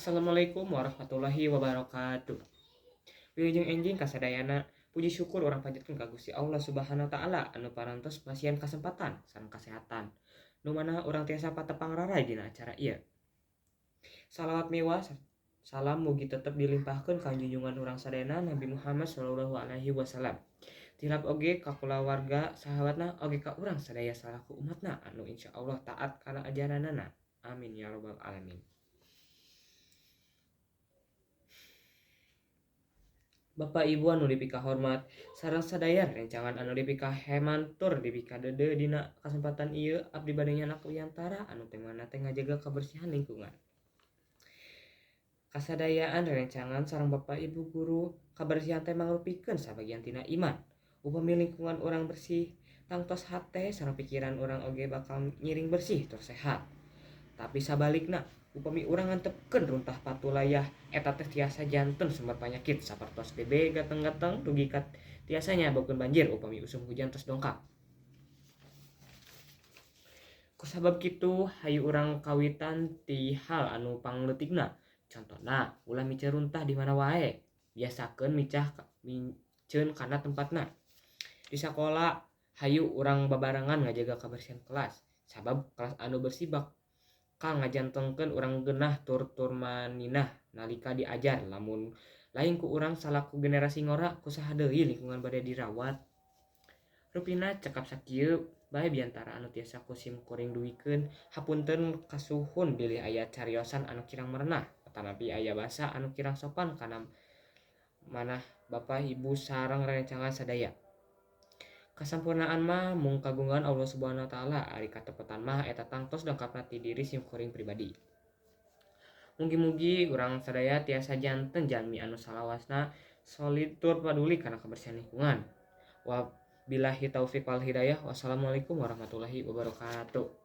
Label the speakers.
Speaker 1: Assalamualaikum warahmatullahi wabarakatuh. Wilujeng enjing kasadayana, puji syukur urang panjatkeun ka Gusti Allah Subhanahu wa taala anu parantos masihan kasempatan sareng kasehatan nu mana urang tiasa patepang raray dina acara ieu. Salawat miwah salam mugi tetep dilimpahkeun ka junjungan urang sadayana Nabi Muhammad sallallahu alaihi wasallam. Tilap oge ka kulawarga sahabatna oge ka urang sadaya salaku umatna anu insyaallah taat kana ajaranana. Amin ya rabbal alamin. Bapak Ibu anu dipikahormat sareng sadaya rencangan anu dipikaheman tur dipikadeudeuh dina kasempatan ieu abdi bade nyanak wiantara anu temana teh ngajaga kabersihan lingkungan. Kasadayaan rerencangan sareng Bapak Ibu guru, kabersihan teh mangrupikeun sabagian tina iman. Upami lingkungan urang bersih, tangtos hate sareng pikiran urang oge bakal ngiring bersih tur sehat. Tapi sabalikna, upami urang ngantepkeun runtah patulayah eta teh tiasa janten sumber panyakit sapertos DB gateng-gateng dugi ka tiasa nyababkeun banjir upami usum hujan tos dongkap. Kusabab kitu hayu urang kawitan ti hal anu pangleutikna. Contona, ulah miceun runtah di mana wae, biasakeun micah miceun kana tempatna. Di sakola, hayu urang babarengan ngajaga kabersihan kelas, sabab kelas anu bersih bakal ngajantengkeun urang geunah tur turmaninah nalika diajar. Lamun lain ku urang salaku generasi ngora, ku saha deui lingkungan bade dirawat. Rupina cekap sakieu bae biantara anu tiasa ku sim kuring dugikeun. Hapunten kasuhun bilih aya cariosan anu kirang merenah atanapi aya basa anu kirang sopan kana manah Bapak Ibu sareng rerencangan sadaya. Kasampurnaan mah mung kagungan Allah Subhanahu wa taala, ari katepetan mah eta tangtos dongkapna ti diri simkuring pribadi. Mugi-mugi urang sadaya tiasa janten jalmi anu salawasna solid tur paduli kana kabersihan lingkungan. Wabillahi taufik wal hidayah. Wassalamualaikum warahmatullahi wabarakatuh.